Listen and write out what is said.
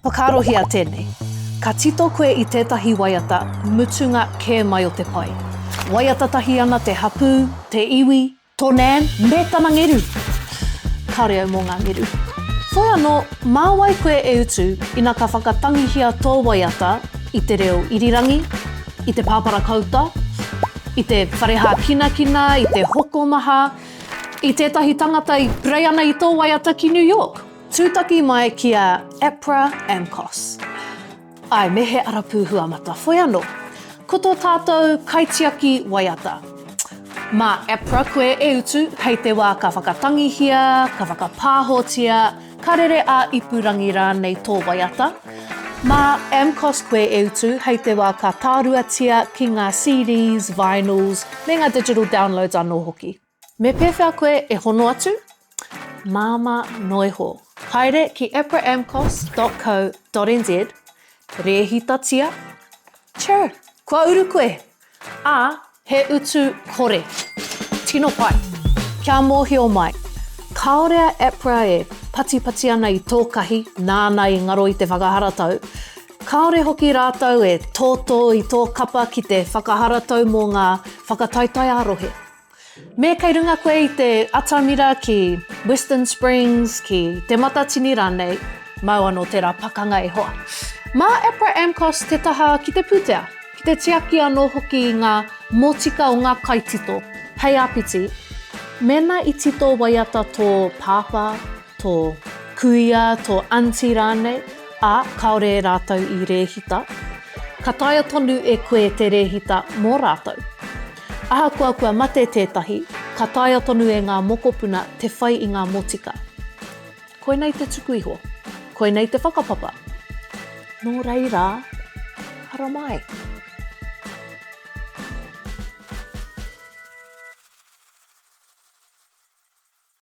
Whakaarohia tēnei. Ka tito koe i tētahi waiata mutunga kē mai o te pai. Waiata tahi ana te hapū, te iwi, tō nan me tana ngeru! Kāore au mō ngā ngeru. Whoi anō, mā wai koe e utu ina ka whakatangihia tō waiata i te reo irirangi, i te pāpara kauta, i te whare hākinakina, i te hokomaha, i tētahi tangata i purei ana i tō waiata ki New York? Tūtaki mai ki a APRA AMCOS. Āe, me he ara pūhuamata. Whoi anō, ko tō tātou kaitiaki waiata. Mā APRA koe e utu hei te wā ka whakatangihia, ka whakapāhotia, ka rere ā-ipurangi rānei tō waiata. Mā AMCOS koe e utu hei te wā ka tāruatia ki ngā CDs, vinyls, me ngā digital downloads anō hoki. Me pēwhea koe e hono atu? Māmā noa iho. Haere ki apraamcos.co.nz, rēhitatia, chur, kua uru koe! Ā, he utu kore. Tino pai. Kia mōhio mai, kāore a APRA e patipati ana i tō kahi nāna i ngaro i te whakaharatau, kāore hoki rātou e tōtō i tō kapa ki te whakaharatau mō ngā whakataetae ā-rohe. Me kei runga koe i te atamira ki Western Springs, ki Te Matatini rānei, māu anō tērā pakanga e hoa. Mā APRA AMCOS te taha ki te pūtea, ki te tiaki anō hoki i ngā motika o ngā kaitito. Hei āpiti, mēnā i tito waiata tō pāpā, tō kuia, tō aunty rānei, ā, kāore rātou i rēhita, ka taea tonu e koe te rēhita mō rātou. Ahakoa kua mate tētahi, ka taea tonu e ngā mokopuna te whai i ngā motika. Koinei te tuku iho. Koinei te whakapapa. Nō reira, haramai.